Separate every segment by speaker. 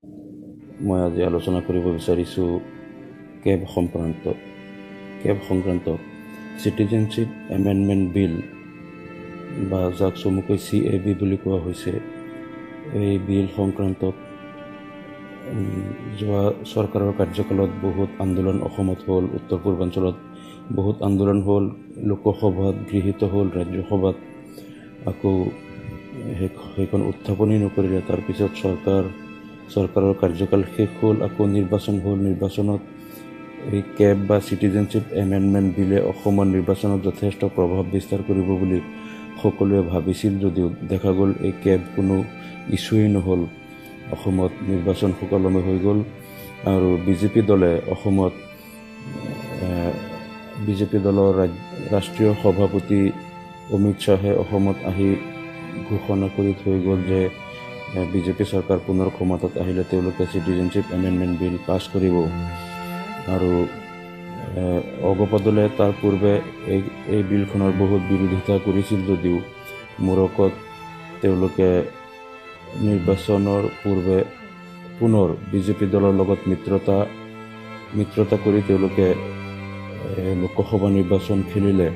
Speaker 1: মই আজি আলোচনা কৰিব বিচাৰিছোঁ কেব সংক্ৰান্তত চিটিজেনশ্বিপ এমেণ্ডমেণ্ট বিল বা যাক চমুকৈ CAB বুলি কোৱা হৈছে। এই বিল সংক্ৰান্তত যোৱা চৰকাৰৰ কাৰ্যকালত বহুত আন্দোলন অসমত হ'ল, উত্তৰ পূৰ্বাঞ্চলত বহুত আন্দোলন হ'ল, লোকসভাত গৃহীত হ'ল, ৰাজ্যসভাত আকৌ সেইখন উত্থাপনেই নকৰিলে। তাৰপিছত চৰকাৰৰ কাৰ্যকাল শেষ হ'ল, আকৌ নিৰ্বাচন হ'ল। নিৰ্বাচনত এই কেব বা চিটিজেনশ্বিপ এমেণ্ডমেণ্ট বিলে অসমৰ নিৰ্বাচনত যথেষ্ট প্ৰভাৱ বিস্তাৰ কৰিব বুলি সকলোৱে ভাবিছিল যদিও দেখা গ'ল এই কেব কোনো ইছ্যুৱেই নহ'ল। অসমত নিৰ্বাচন সুকলমে হৈ গ'ল আৰু বিজেপি দলে অসমত বিজেপি দলৰ ৰাষ্ট্ৰীয় সভাপতি অমিত শ্বাহে অসমত আহি ঘোষণা কৰি থৈ গ'ল যে বিজেপি চৰকাৰ পুনৰ ক্ষমতাত আহিলে তেওঁলোকে চিটিজেনশ্বিপ এমেণ্ডমেণ্ট বিল পাছ কৰিব। আৰু অগপ দলে তাৰ পূৰ্বে এই বিলখনৰ বহুত বিৰোধিতা কৰিছিল যদিও মূৰকত তেওঁলোকে নিৰ্বাচনৰ পূৰ্বে পুনৰ বিজেপি দলৰ লগত মিত্ৰতা কৰি তেওঁলোকে লোকসভা নিৰ্বাচন খেলিলে।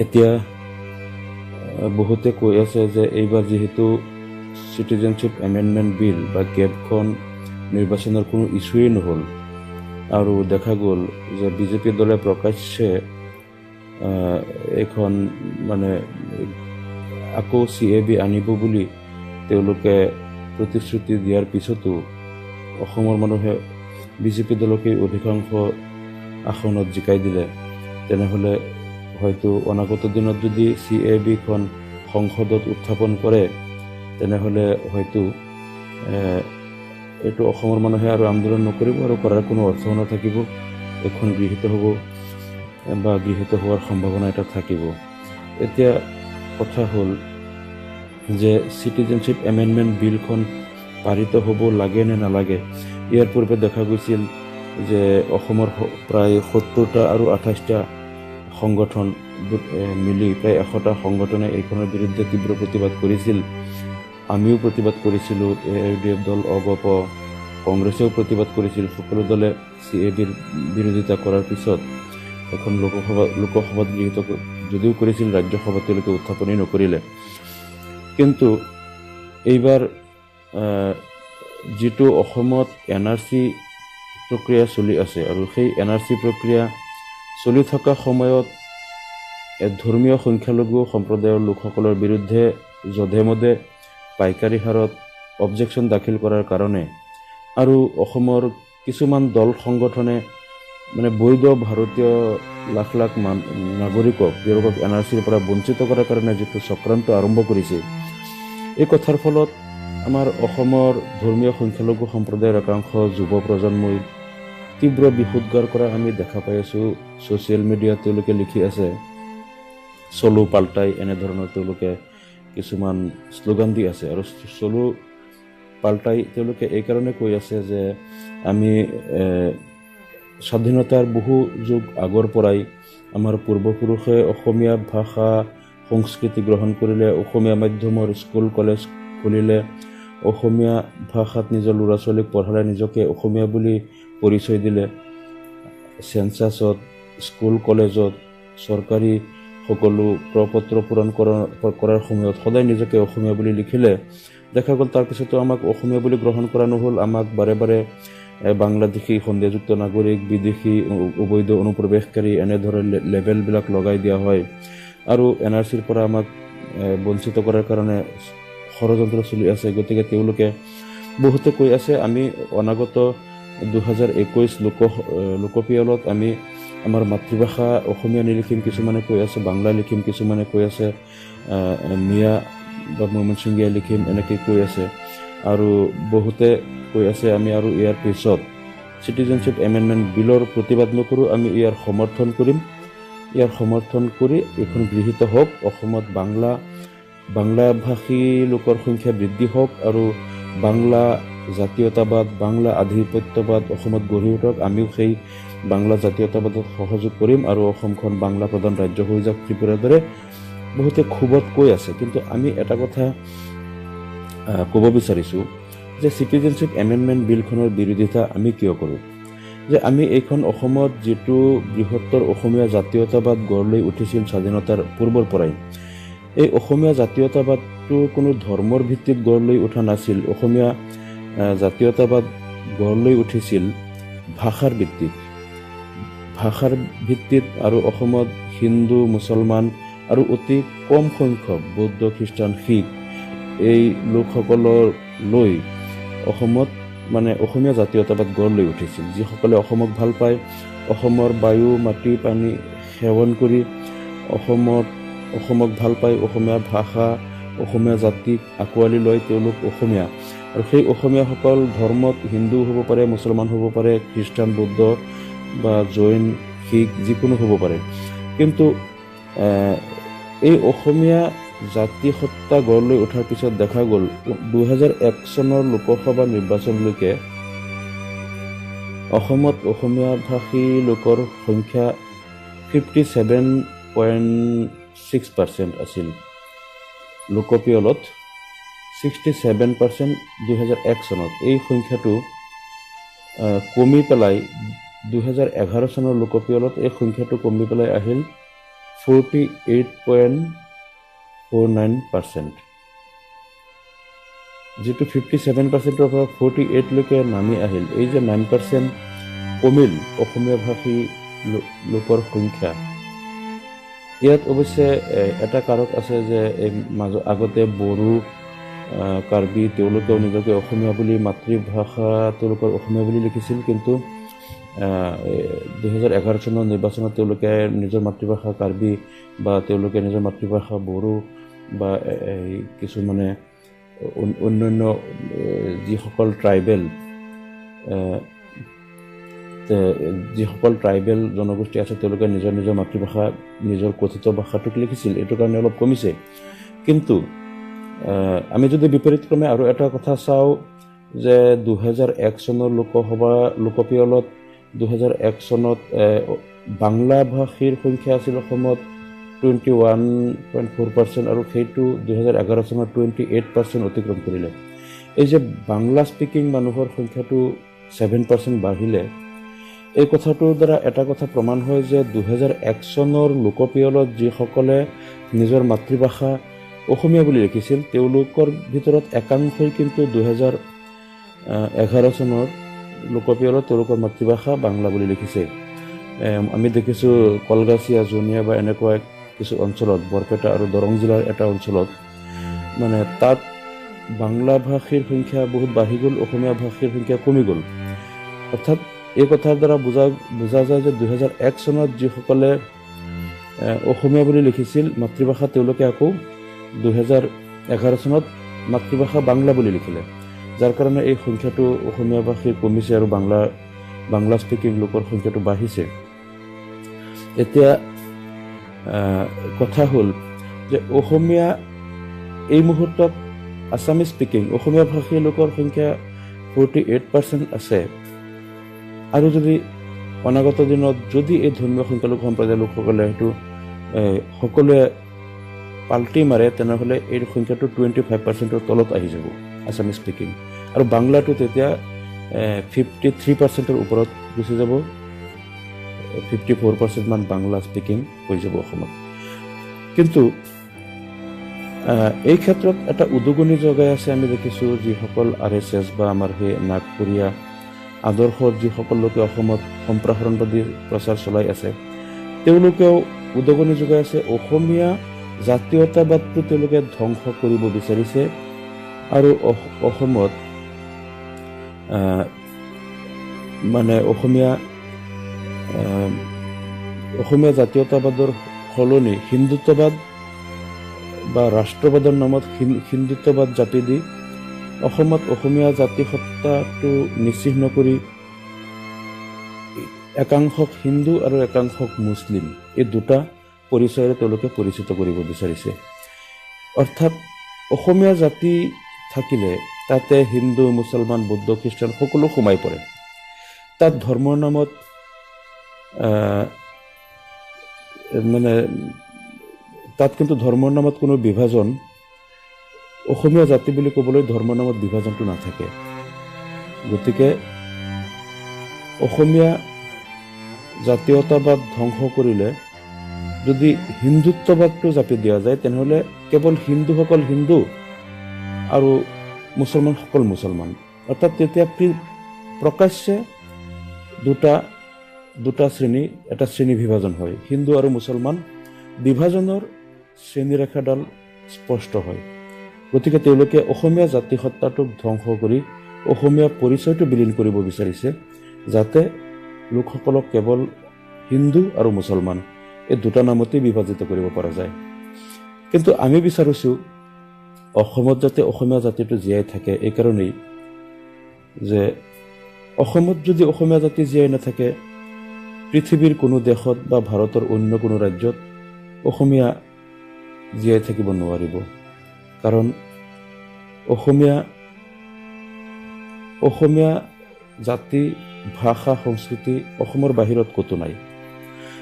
Speaker 1: এতিয়া বহুতে কৈ আছে যে এইবাৰ যিহেতু চিটিজেনশ্বিপ এমেণ্ডমেণ্ট বিল বা কেবখন নিৰ্বাচনৰ কোনো ইছ্যুৱেই নহ'ল আৰু দেখা গ'ল যে বিজেপি দলে প্ৰকাশ্যে এইখন মানে আকৌ CAB আনিব বুলি তেওঁলোকে প্ৰতিশ্ৰুতি দিয়াৰ পিছতো অসমৰ মানুহে বিজেপি দলকেই অধিকাংশ আসনত জিকাই দিলে। তেনেহ'লে হয়তো অনাগত দিনত যদি CABখন সংসদত উত্থাপন কৰে তেনেহ'লে হয়তো এইটো অসমৰ মানুহে আৰু আন্দোলন নকৰিব আৰু কৰাৰ কোনো অৰ্থও নাথাকিব। এইখন গৃহীত হ'ব বা গৃহীত হোৱাৰ সম্ভাৱনা এটা থাকিব। এতিয়া কথা হ'ল যে চিটিজেনশ্বিপ এমেণ্ডমেণ্ট বিলখন পাৰিত হ'ব লাগে নে নালাগে। ইয়াৰ পূৰ্বে দেখা গৈছিল যে অসমৰ প্ৰায় 70টা আৰু 28টা সংগঠন মিলি প্ৰায় 100টা সংগঠনে এইখনৰ বিৰুদ্ধে তীব্ৰ প্ৰতিবাদ কৰিছিল। আমিও প্ৰতিবাদ কৰিছিলোঁ, AIUDF দল, অগপ, কংগ্ৰেছেও প্ৰতিবাদ কৰিছিল। সকলো দলে CABৰ বিৰোধিতা কৰাৰ পিছত এখন লোকসভাত গৃহীত যদিও কৰিছিল, ৰাজ্যসভাত তেওঁলোকে উত্থাপনেই নকৰিলে। কিন্তু এইবাৰ যিটো অসমত NRC প্ৰক্ৰিয়া চলি আছে আৰু সেই NRC প্ৰক্ৰিয়া চলি থকা সময়ত ধৰ্মীয় সংখ্যালঘু সম্প্ৰদায়ৰ লোকসকলৰ বিৰুদ্ধে যধে মধে পাইকাৰী হাৰত অবজেকশ্যন দাখিল কৰাৰ কাৰণে আৰু অসমৰ কিছুমান দল সংগঠনে মানে বৈধ ভাৰতীয় লাখ লাখ নাগৰিকক তেওঁলোকক NRCৰ পৰা বঞ্চিত কৰাৰ কাৰণে যিটো চক্ৰান্ত আৰম্ভ কৰিছে, এই কথাৰ ফলত আমাৰ অসমৰ ধৰ্মীয় সংখ্যালঘু সম্প্ৰদায়ৰ একাংশ যুৱ প্ৰজন্মই তীব্ৰ বিষোদগাৰ কৰা আমি দেখা পাই আছোঁ। ছ'চিয়েল মিডিয়াত তেওঁলোকে লিখি আছে চলো পাল্টাই, এনেধৰণৰ তেওঁলোকে কিছুমান শ্লোগান দি আছে। আৰু চলো পাল্টাই তেওঁলোকে এইকাৰণে কৈ আছে যে আমি স্বাধীনতাৰ বহু যুগ আগৰ পৰাই আমাৰ পূৰ্বপুৰুষে অসমীয়া ভাষা সংস্কৃতি গ্ৰহণ কৰিলে, অসমীয়া মাধ্যমৰ স্কুল কলেজ খুলিলে, অসমীয়া ভাষাত নিজৰ ল'ৰা ছোৱালীক পঢ়ালে, নিজকে অসমীয়া বুলি পৰিচয় দিলে। চেঞ্চাছত, স্কুল কলেজত, চৰকাৰী সকলো প্ৰপত্ৰ পূৰণ কৰাৰ সময়ত সদায় নিজকে অসমীয়া বুলি লিখিলে। দেখা গ'ল তাৰপিছতো আমাক অসমীয়া বুলি গ্ৰহণ কৰা নহ'ল। আমাক বাৰে বাৰে বাংলাদেশী সন্দেহযুক্ত নাগৰিক, বিদেশী অবৈধ অনুপ্ৰৱেশকাৰী এনেধৰণৰ লেবেলবিলাক লগাই দিয়া হয় আৰু NRCৰ পৰা আমাক বঞ্চিত কৰাৰ কাৰণে ষড়যন্ত্ৰ চলি আছে। গতিকে তেওঁলোকে বহুতে কৈ আছে আমি অনাগত 2021 লোকপিয়লত আমি আমাৰ মাতৃভাষা অসমীয়া নিলিখিম, কিছুমানে কৈ আছে বাংলা লিখিম, কিছুমানে কৈ আছে মিয়া বা ময়মনসিংহীয়া লিখিম, এনেকৈ কৈ আছে। আৰু বহুতে কৈ আছে আমি আৰু ইয়াৰ পিছত চিটিজেনশ্বিপ এমেণ্ডমেণ্ট বিলৰ প্ৰতিবাদ নকৰোঁ, আমি ইয়াৰ সমৰ্থন কৰিম। ইয়াৰ সমৰ্থন কৰি এইখন গৃহীত হওক, অসমত বাংলাভাষী লোকৰ সংখ্যা বৃদ্ধি হওক আৰু বাংলা জাতীয়তাবাদ, বাংলা আধিপত্যবাদ অসমত গঢ়ি উঠক। আমিও সেই বাংলা জাতীয়তাবাদত সহযোগ কৰিম আৰু অসমখন বাংলা প্ৰধান ৰাজ্য হৈ যাওক ত্ৰিপুৰাৰ দৰে বহুতে ক্ষোভত কৈ আছে। কিন্তু আমি এটা কথা ক'ব বিচাৰিছোঁ যে চিটিজেনশ্বিপ এমেণ্ডমেণ্ট বিলখনৰ বিৰোধিতা আমি কিয় কৰোঁ, যে আমি এইখন অসমত যিটো বৃহত্তৰ অসমীয়া জাতীয়তাবাদ গঢ় লৈ উঠিছিল স্বাধীনতাৰ পূৰ্বৰ পৰাই, এই অসমীয়া জাতীয়তাবাদটো কোনো ধৰ্মৰ ভিত্তিত গঢ় লৈ উঠা নাছিল। অসমীয়া জাতীয়তাবাদ গঢ় লৈ উঠিছিল ভাষাৰ ভিত্তিত, ভাষাৰ ভিত্তিত। আৰু অসমত হিন্দু, মুছলমান আৰু অতি কম সংখ্যক বৌদ্ধ, খ্ৰীষ্টান, শিখ এই লোকসকলৰ লৈ অসমত মানে অসমীয়া জাতীয়তাবাদ গঢ় লৈ উঠিছিল। যিসকলে অসমক ভাল পায়, অসমৰ বায়ু, মাটি, পানী সেৱন কৰি অসমক ভাল পায়, অসমীয়া ভাষা, অসমীয়া জাতিক আঁকোৱালি লৈ তেওঁলোক অসমীয়া। আৰু সেই অসমীয়াসকল ধৰ্মত হিন্দু হ'ব পাৰে, মুছলমান হ'ব পাৰে, খ্ৰীষ্টান, বৌদ্ধ বা জৈন, শিখ যিকোনো হ'ব পাৰে। কিন্তু এই অসমীয়া জাতিসত্তা গঢ় লৈ উঠাৰ পিছত দেখা গ'ল 2001 চনৰ লোকসভা নিৰ্বাচনলৈকে অসমত অসমীয়া ভাষী লোকৰ সংখ্যা 57.6% আছিল। লোকপিয়লত 67% 2001 চনত। এই সংখ্যাটো কমি পেলাই 2011 চনৰ লোকপিয়লত এই সংখ্যাটো কমি পেলাই আহিল 48.49%, যিটো 57%ৰ পৰা 48লৈকে নামি আহিল। এই যে 9% কমিল অসমীয়া ভাষী লোকৰ সংখ্যা, ইয়াত অৱশ্যে এটা কাৰক আছে যে এই মাজ আগতে বড়ো, কাৰ্বি তেওঁলোকেও নিজকে অসমীয়া বুলি, মাতৃভাষা তেওঁলোকৰ অসমীয়া বুলি লিখিছিল, কিন্তু 2011 চনৰ নিৰ্বাচনত তেওঁলোকে নিজৰ মাতৃভাষা কাৰ্বি বা তেওঁলোকে নিজৰ মাতৃভাষা বড়ো বা এই কিছুমানে অন্যান্য যিসকল ট্ৰাইবেল, যিসকল ট্ৰাইবেল জনগোষ্ঠী আছে তেওঁলোকে নিজৰ নিজৰ মাতৃভাষা, নিজৰ কথিত ভাষাটোক লিখিছিল, এইটো কাৰণে অলপ কমিছে। কিন্তু আমি যদি বিপৰীতক্ৰমে আৰু এটা কথা চাওঁ যে 2001 চনৰ লোকসভা লোকপিয়লত 2001 চনত বাংলা ভাষীৰ সংখ্যা আছিল অসমত 21.4% আৰু সেইটো 2011 চনত 28% অতিক্ৰম কৰিলে। এই যে বাংলা স্পিকিং মানুহৰ সংখ্যাটো 7% বাঢ়িলে, এই কথাটোৰ দ্বাৰা এটা কথা প্ৰমাণ হয় যে 2001 চনৰ লোকপিয়লত যিসকলে নিজৰ মাতৃভাষা অসমীয়া বুলি লিখিছিল তেওঁলোকৰ ভিতৰত একাংশই কিন্তু 2011 চনৰ লোকপিয়লত তেওঁলোকৰ মাতৃভাষা বাংলা বুলি লিখিছে। আমি দেখিছোঁ কলগাছিয়া, জনীয়া বা এনেকুৱা কিছু অঞ্চলত, বৰপেটা আৰু দৰং জিলাৰ এটা অঞ্চলত মানে তাত বাংলা ভাষীৰ সংখ্যা বহুত বাঢ়ি গ'ল, অসমীয়া ভাষীৰ সংখ্যা কমি গ'ল। অৰ্থাৎ এই কথাৰ দ্বাৰা বুজা যায় যে 2001 চনত যিসকলে অসমীয়া বুলি লিখিছিল মাতৃভাষা, তেওঁলোকে আকৌ 2011 চনত মাতৃভাষা বাংলা বুলি লিখিলে, যাৰ কাৰণে এই সংখ্যাটো অসমীয়া ভাষীৰ কমিছে আৰু বাংলা স্পিকিং লোকৰ সংখ্যাটো বাঢ়িছে। এতিয়া কথা হ'ল যে অসমীয়া এই মুহূৰ্তত আছামিজ স্পিকিং অসমীয়া ভাষী লোকৰ সংখ্যা 48% আছে, আৰু যদি অনাগত দিনত যদি এই ধৰ্মীয় সংখ্যালঘু সম্প্ৰদায়ৰ লোকসকলে সেইটো সকলোৱে পাল্টি মাৰে, তেনেহ'লে এই সংখ্যাটো 25%ৰ তলত আহি যাব আছামিজ স্পিকিং, আৰু বাংলাটো তেতিয়া 53%ৰ ওপৰত গুচি যাব, 54% মান বাংলা স্পিকিং হৈ যাব অসমত। কিন্তু এই ক্ষেত্ৰত এটা উদগনি জগাই আছে, আমি দেখিছোঁ যিসকল RSS বা আমাৰ সেই নাগপুৰীয়া আদৰ্শৰ যিসকল লোকে অসমত সম্প্ৰসাৰণবাদী প্ৰচাৰ চলাই আছে, তেওঁলোকেও উদগনি যোগাই আছে। অসমীয়া জাতীয়তাবাদটো তেওঁলোকে ধ্বংস কৰিব বিচাৰিছে আৰু অসমত মানে অসমীয়া জাতীয়তাবাদৰ সলনি হিন্দুত্ববাদ বা ৰাষ্ট্ৰবাদৰ নামত হিন্দুত্ববাদ জাপি দি অসমত অসমীয়া জাতিসত্তাটো নিশ্চিহ্ন কৰি একাংশক হিন্দু আৰু একাংশক মুছলিম এই দুটা পৰিচয়েৰে তেওঁলোকে পৰিচিত কৰিব বিচাৰিছে। অৰ্থাৎ অসমীয়া জাতি থাকিলে তাতে হিন্দু, মুছলমান, বৌদ্ধ, খ্ৰীষ্টান সকলো সোমাই পৰে। তাত ধৰ্মৰ নামত মানে তাত কিন্তু ধৰ্মৰ নামত কোনো বিভাজন, অসমীয়া জাতি বুলি ক'বলৈ ধৰ্মৰ নামত বিভাজনটো নাথাকে। গতিকে অসমীয়া জাতীয়তাবাদ ধ্বংস কৰিলে যদি হিন্দুত্ববাদটো জাপি দিয়া যায়, তেনেহ'লে কেৱল হিন্দুসকল হিন্দু আৰু মুছলমানসকল মুছলমান, অৰ্থাৎ তেতিয়া প্ৰকাশ্যে দুটা দুটা শ্ৰেণী, এটা শ্ৰেণী বিভাজন হয়। হিন্দু আৰু মুছলমান বিভাজনৰ শ্ৰেণীৰেখাডাল স্পষ্ট হয়। গতিকে তেওঁলোকে অসমীয়া জাতিসত্তাটোক ধ্বংস কৰি অসমীয়া পৰিচয়টো বিলীন কৰিব বিচাৰিছে, যাতে লোকসকলক কেৱল হিন্দু আৰু মুছলমান এই দুটা নামতেই বিভাজিত কৰিব পৰা যায়। কিন্তু আমি বিচাৰিছোঁ অসমত যাতে অসমীয়া জাতিটো জীয়াই থাকে, এইকাৰণেই যে অসমত যদি অসমীয়া জাতি জীয়াই নাথাকে, পৃথিৱীৰ কোনো দেশত বা ভাৰতৰ অন্য কোনো ৰাজ্যত অসমীয়া জীয়াই থাকিব নোৱাৰিব। কাৰণ অসমীয়া অসমীয়া জাতি, ভাষা, সংস্কৃতি অসমৰ বাহিৰত ক'তো নাই।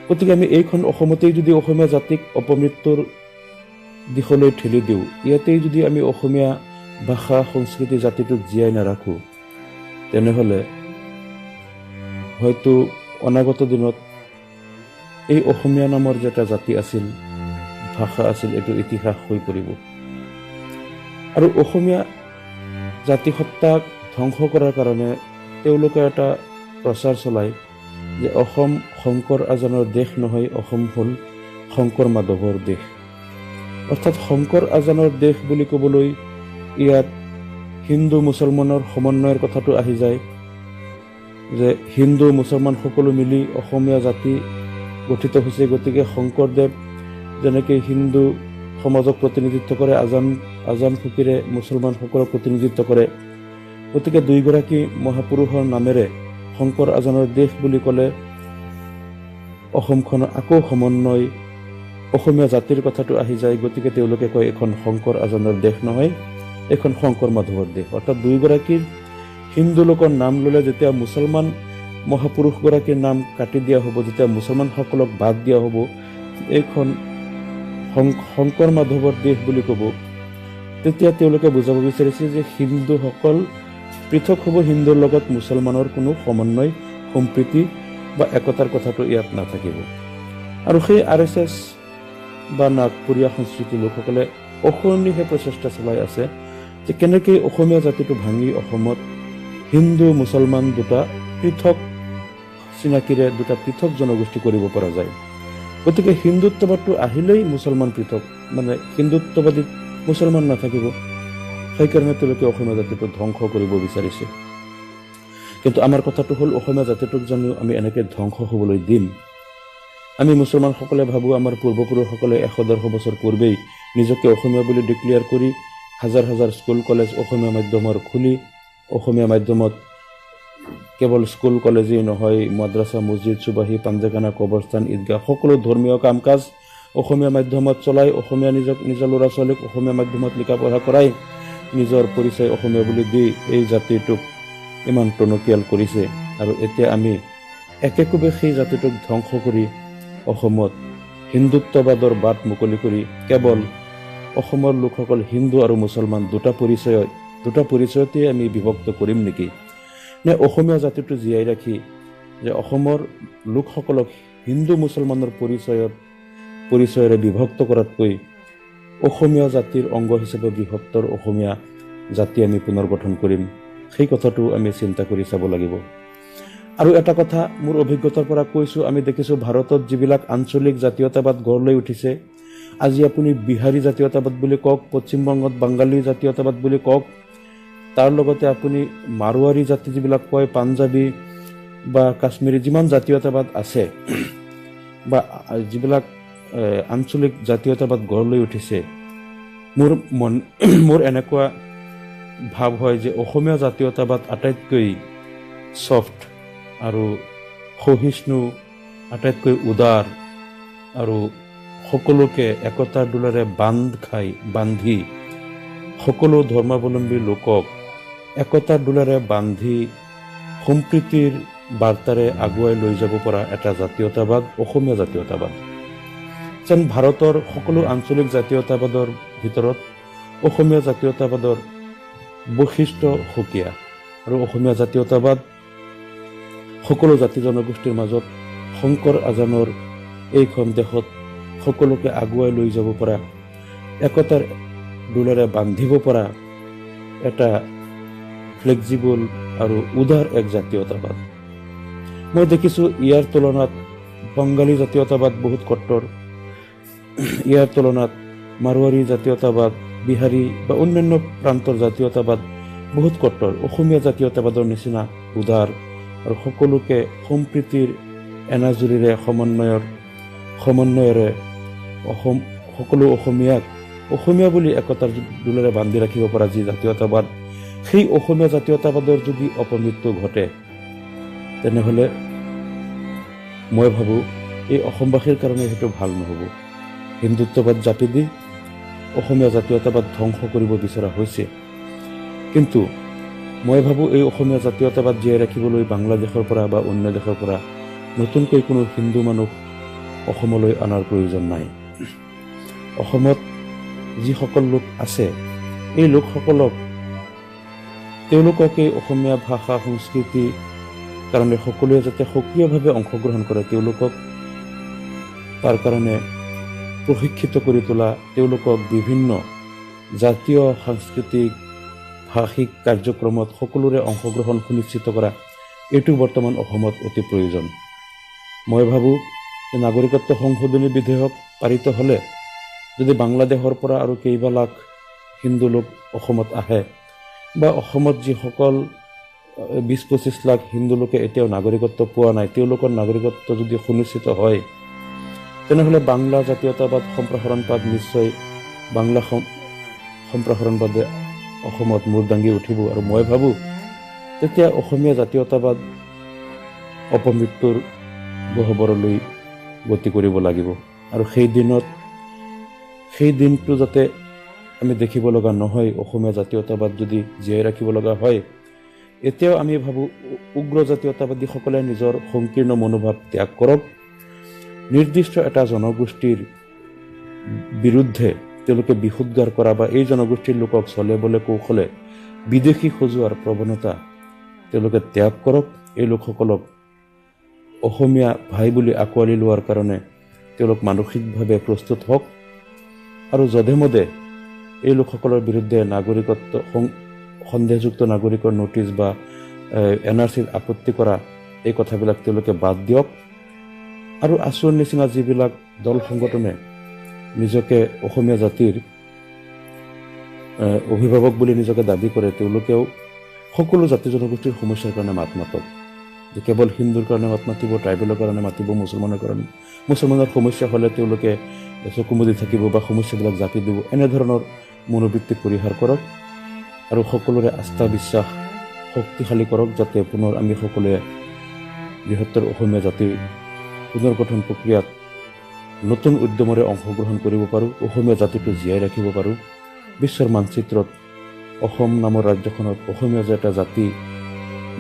Speaker 1: গতিকে আমি এইখন অসমতেই যদি অসমীয়া জাতিক অপমৃত্যুৰ দিশলৈ ঠেলি দিওঁ, ইয়াতেই যদি আমি অসমীয়া ভাষা, সংস্কৃতি, জাতিটোক জীয়াই নাৰাখোঁ, তেনেহ'লে হয়তো অনাগত দিনত এই অসমীয়া নামৰ যে এটা জাতি আছিল, ভাষা আছিল, এইটো ইতিহাস হৈ পৰিব। আৰু অসমীয়া জাতিসত্তাক ধ্বংস কৰাৰ কাৰণে তেওঁলোকে এটা প্ৰচাৰ চলায় যে অসম শংকৰ আজানৰ দেশ নহয়, অসম হ'ল শংকৰ মাধৱৰ দেশ। অৰ্থাৎ শংকৰ আজানৰ দেশ বুলি ক'বলৈ ইয়াত হিন্দু মুছলমানৰ সমন্বয়ৰ কথাটো আহি যায়, যে হিন্দু মুছলমান সকলো মিলি অসমীয়া জাতি গঠিত হৈছে। গতিকে শংকৰদেৱ যেনেকৈ হিন্দু সমাজক প্ৰতিনিধিত্ব কৰে, আজান ফকীৰে মুছলমানসকলক প্ৰতিনিধিত্ব কৰে। গতিকে দুয়োগৰাকী মহাপুৰুষৰ নামেৰে শংকৰ আজানৰ দেশ বুলি ক'লে অসমখনৰ আকৌ সমন্বয়, অসমীয়া জাতিৰ কথাটো আহি যায়। গতিকে তেওঁলোকে কয় এইখন শংকৰ আজানৰ দেশ নহয়, এইখন শংকৰ মাধৱৰ দেশ। অৰ্থাৎ দুয়োগৰাকীৰ হিন্দু লোকৰ নাম ল'লে যেতিয়া মুছলমান মহাপুৰুষগৰাকীৰ নাম কাটি দিয়া হ'ব, যেতিয়া মুছলমানসকলক বাদ দিয়া হ'ব, এইখন শংকৰ মাধৱৰ দেশ বুলি ক'ব, তেতিয়া তেওঁলোকে বুজাব বিচাৰিছে যে হিন্দুসকল পৃথক হ'ব, হিন্দুৰ লগত মুছলমানৰ কোনো সমন্বয়, সম্প্ৰীতি বা একতাৰ কথাটো ইয়াত নাথাকিব। আৰু সেই আৰএছএছ বা নাগপুৰীয়া সংস্কৃতিৰ লোকসকলে অহৰ্নিশে প্ৰচেষ্টা চলাই আছে যে কেনেকৈ অসমীয়া জাতিটো ভাঙি অসমত হিন্দু মুছলমান দুটা পৃথক চিনাকিৰে দুটা পৃথক জনগোষ্ঠী কৰিব পৰা যায়। গতিকে হিন্দুত্ববাদটো আহিলেই মুছলমান পৃথক, মানে হিন্দুত্ববাদী মুছলমান নাথাকিব। সেইকাৰণে তেওঁলোকে অসমীয়া জাতিটো ধ্বংস কৰিব বিচাৰিছে। কিন্তু আমাৰ কথাটো হ'ল, অসমীয়া জাতিটোক জানো আমি এনেকৈ ধ্বংস হ'বলৈ দিম? আমি মুছলমানসকলে ভাবোঁ আমাৰ পূৰ্বপুৰুষসকলে 100-150 বছৰ পূৰ্বেই নিজকে অসমীয়া বুলি ডিক্লেয়াৰ কৰি হাজাৰ হাজাৰ স্কুল কলেজ অসমীয়া মাধ্যমৰ খুলি, অসমীয়া মাধ্যমত কেৱল স্কুল কলেজেই নহয়, মাদ্ৰাছা, মছজিদ, চুবাহী, পাঞ্জাখানা, কবৰস্থান, ঈদগাহ সকলো ধৰ্মীয় কাম কাজ অসমীয়া মাধ্যমত চলাই, অসমীয়া নিজৰ ল'ৰা ছোৱালীক অসমীয়া মাধ্যমত লিখা পঢ়া কৰাই নিজৰ পৰিচয় অসমীয়া বুলি দি এই জাতিটোক ইমান টনকিয়াল কৰিছে। আৰু এতিয়া আমি একেকোবে সেই জাতিটোক ধ্বংস কৰি অসমত হিন্দুত্ববাদৰ বাট মুকলি কৰি কেৱল অসমৰ লোকসকল হিন্দু আৰু মুছলমান দুটা পৰিচয়তে আমি বিভক্ত কৰিম নেকি? নে অসমীয়া জাতিটো জীয়াই ৰাখি যে অসমৰ লোকসকলক হিন্দু মুছলমানৰ পৰিচয়েৰে বিভক্ত কৰাতকৈ অসমীয়া জাতিৰ অংগ হিচাপে বৃহত্তৰ অসমীয়া জাতি আমি পুনৰ্গঠন কৰিম, সেই কথাটো আমি চিন্তা কৰি চাব লাগিব। আৰু এটা কথা মোৰ অভিজ্ঞতাৰ পৰা কৈছোঁ, আমি দেখিছোঁ ভাৰতত যিবিলাক আঞ্চলিক জাতীয়তাবাদ গঢ় লৈ উঠিছে, আজি আপুনি বিহাৰী জাতীয়তাবাদ বুলি কওক, পশ্চিমবংগত বাঙালী জাতীয়তাবাদ বুলি কওক, তাৰ লগতে আপুনি মাৰোৱাৰী জাতি যিবিলাক কয়, পাঞ্জাবী বা কাশ্মীৰী যিমান জাতীয়তাবাদ আছে বা যিবিলাক আঞ্চলিক জাতীয়তাবাদ গঢ় লৈ উঠিছে, মোৰ এনেকুৱা ভাৱ হয় যে অসমীয়া জাতীয়তাবাদ আটাইতকৈ ছফ্ট আৰু সহিষ্ণু, আটাইতকৈ উদাৰ আৰু সকলোকে একতাৰ দোলেৰে বান্ধি সকলো ধৰ্মাৱলম্বী লোকক একতাৰ দোলেৰে বান্ধি সম্প্ৰীতিৰ বাৰ্তাৰে আগুৱাই লৈ যাব পৰা এটা জাতীয়তাবাদ অসমীয়া জাতীয়তাবাদ। যেন ভাৰতৰ সকলো আঞ্চলিক জাতীয়তাবাদৰ ভিতৰত অসমীয়া জাতীয়তাবাদৰ বৈশিষ্ট্য সুকীয়া। আৰু অসমীয়া জাতীয়তাবাদ সকলো জাতি জনগোষ্ঠীৰ মাজত শংকৰ আজানৰ এইখন দেশত সকলোকে আগুৱাই লৈ যাব পৰা, একতাৰ ডোলেৰে বান্ধিব পৰা এটা ফ্লেক্সিবল আৰু উদাৰ এক জাতীয়তাবাদ। মই দেখিছোঁ ইয়াৰ তুলনাত বঙালী জাতীয়তাবাদ বহুত কট্টৰ, ইয়াৰ তুলনাত মাৰোৱাৰী জাতীয়তাবাদ, বিহাৰী বা অন্যান্য প্ৰান্তৰ জাতীয়তাবাদ বহুত কট্টৰ। অসমীয়া জাতীয়তাবাদৰ নিচিনা উদাৰ আৰু সকলোকে সম্প্ৰীতিৰ এনাজৰীৰে সমন্বয়ৰে অসম সকলো অসমীয়াক অসমীয়া বুলি একতাৰ ডোলেৰে বান্ধি ৰাখিব পৰা যি জাতীয়তাবাদ, সেই অসমীয়া জাতীয়তাবাদৰ যদি অপমৃত্যু ঘটে, তেনেহ'লে মই ভাবোঁ এই অসমবাসীৰ কাৰণে সেইটো ভাল নহ'ব। হিন্দুত্ববাদ জাপি দি অসমীয়া জাতীয়তাবাদ ধ্বংস কৰিব বিচৰা হৈছে, কিন্তু মই ভাবোঁ এই অসমীয়া জাতীয়তাবাদ জীয়াই ৰাখিবলৈ বাংলাদেশৰ পৰা বা অন্য দেশৰ পৰা নতুনকৈ কোনো হিন্দু মানুহ অসমলৈ অনাৰ প্ৰয়োজন নাই। অসমত যিসকল লোক আছে, এই লোকসকলক তেওঁলোকক এই অসমীয়া ভাষা সংস্কৃতি কাৰণে সকলোৱে যাতে সক্ৰিয়ভাৱে অংশগ্ৰহণ কৰে, তেওঁলোকক তাৰ কাৰণে প্ৰশিক্ষিত কৰি তোলা, তেওঁলোকক বিভিন্ন জাতীয় সাংস্কৃতিক ভাষিক কাৰ্যক্ৰমত সকলোৰে অংশগ্ৰহণ সুনিশ্চিত কৰা, এইটো বৰ্তমান অসমত অতি প্ৰয়োজন। মই ভাবোঁ যে নাগৰিকত্ব সংশোধনী বিধেয়ক পাৰিত হ'লে যদি বাংলাদেশৰ পৰা আৰু কেইবা লাখ হিন্দু লোক অসমত আহে, বা অসমত যিসকল 20-25 লাখ হিন্দু লোকে এতিয়াও নাগৰিকত্ব পোৱা নাই, তেওঁলোকৰ নাগৰিকত্ব যদি সুনিশ্চিত হয়, তেনেহ'লে বাংলা জাতীয়তাবাদ সম্প্ৰসাৰণবাদ নিশ্চয় বাংলা সম্প্ৰসাৰণবাদে অসমত মূৰ দাঙি উঠিব। আৰু মই ভাবোঁ তেতিয়া অসমীয়া জাতীয়তাবাদ অপমৃত্যুৰ গহ্বৰলৈ গতি কৰিব লাগিব। আৰু সেই দিনটো যাতে আমি দেখিব লগা নহয়, অসমীয়া জাতীয়তাবাদ যদি জীয়াই ৰাখিব লগা হয়, এতিয়াও আমি ভাবোঁ উগ্ৰ জাতীয়তাবাদীসকলে নিজৰ সংকীৰ্ণ মনোভাৱ ত্যাগ কৰক। নিৰ্দিষ্ট এটা জনগোষ্ঠীৰ বিৰুদ্ধে তেওঁলোকে বিশুদ্ধাৰ কৰা বা এই জনগোষ্ঠীৰ লোকক চলে বলে কৌশলে বিদেশী সজোৱাৰ প্ৰৱণতা তেওঁলোকে ত্যাগ কৰক। এই লোকসকলক অসমীয়া ভাই বুলি আঁকোৱালি লোৱাৰ কাৰণে তেওঁলোক মানসিকভাৱে প্ৰস্তুত হওক আৰু যধে মধে এই লোকসকলৰ বিৰুদ্ধে নাগৰিকত্ব সন্দেহযুক্ত নাগৰিকৰ ন'টিছ বা এন আৰ চিত আপত্তি কৰা এই কথাবিলাক তেওঁলোকে বাদ দিয়ক। আৰু আছুৰ নিচিনা যিবিলাক দল সংগঠনে নিজকে অসমীয়া জাতিৰ অভিভাৱক বুলি নিজকে দাবী কৰে, তেওঁলোকেও সকলো জাতি জনগোষ্ঠীৰ সমস্যাৰ কাৰণে মাত মাতক। যে কেৱল হিন্দুৰ কাৰণে মাত মাতিব, ট্ৰাইবেলৰ কাৰণে মাতিব, মুছলমানৰ কাৰণে, মুছলমানৰ সমস্যা হ'লে তেওঁলোকে চকু মুদি থাকিব বা সমস্যাবিলাক জাপি দিব, এনেধৰণৰ মনোবৃত্তি পৰিহাৰ কৰক আৰু সকলোৰে আস্থা বিশ্বাস শক্তিশালী কৰক, যাতে পুনৰ আমি সকলোৱে বৃহত্তৰ অসমীয়া জাতিৰ পুনৰ্গঠন প্ৰক্ৰিয়াত নতুন উদ্যমেৰে অংশগ্ৰহণ কৰিব পাৰোঁ, অসমীয়া জাতিটো জীয়াই ৰাখিব পাৰোঁ। বিশ্বৰ মানচিত্ৰত অসম নামৰ ৰাজ্যখনত অসমীয়া যে এটা জাতি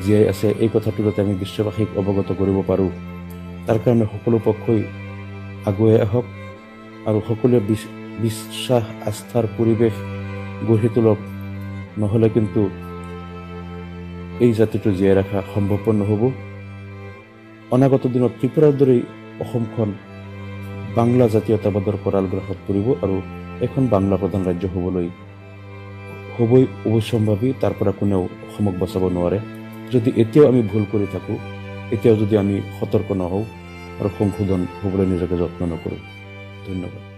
Speaker 1: জীয়াই আছে, এই কথাটো যাতে আমি বিশ্ববাসীক অৱগত কৰিব পাৰোঁ, তাৰ কাৰণে সকলো পক্ষই আগুৱাই আহক আৰু সকলোৱে বিশ্বাস আস্থাৰ পৰিৱেশ গঢ়ি তোলক। নহ'লে কিন্তু এই জাতিটো জীয়াই ৰখা সম্ভৱপৰ নহ'ব। অনাগত দিনত ত্ৰিপুৰাৰ দৰেই অসমখন বাংলা জাতীয়তাবাদৰ কৰাল গ্ৰাসত পৰিব আৰু এখন বাংলা প্ৰধান ৰাজ্য হ'বই অৱশ্যম্ভাৱী। তাৰ পৰা কোনেও অসমক বচাব নোৱাৰে। যদি এতিয়াও আমি ভুল কৰি থাকোঁ, এতিয়াও যদি আমি সতৰ্ক নহওঁ আৰু সংশোধন হ'বলৈ নিজকে যত্ন নকৰোঁ। ধন্যবাদ।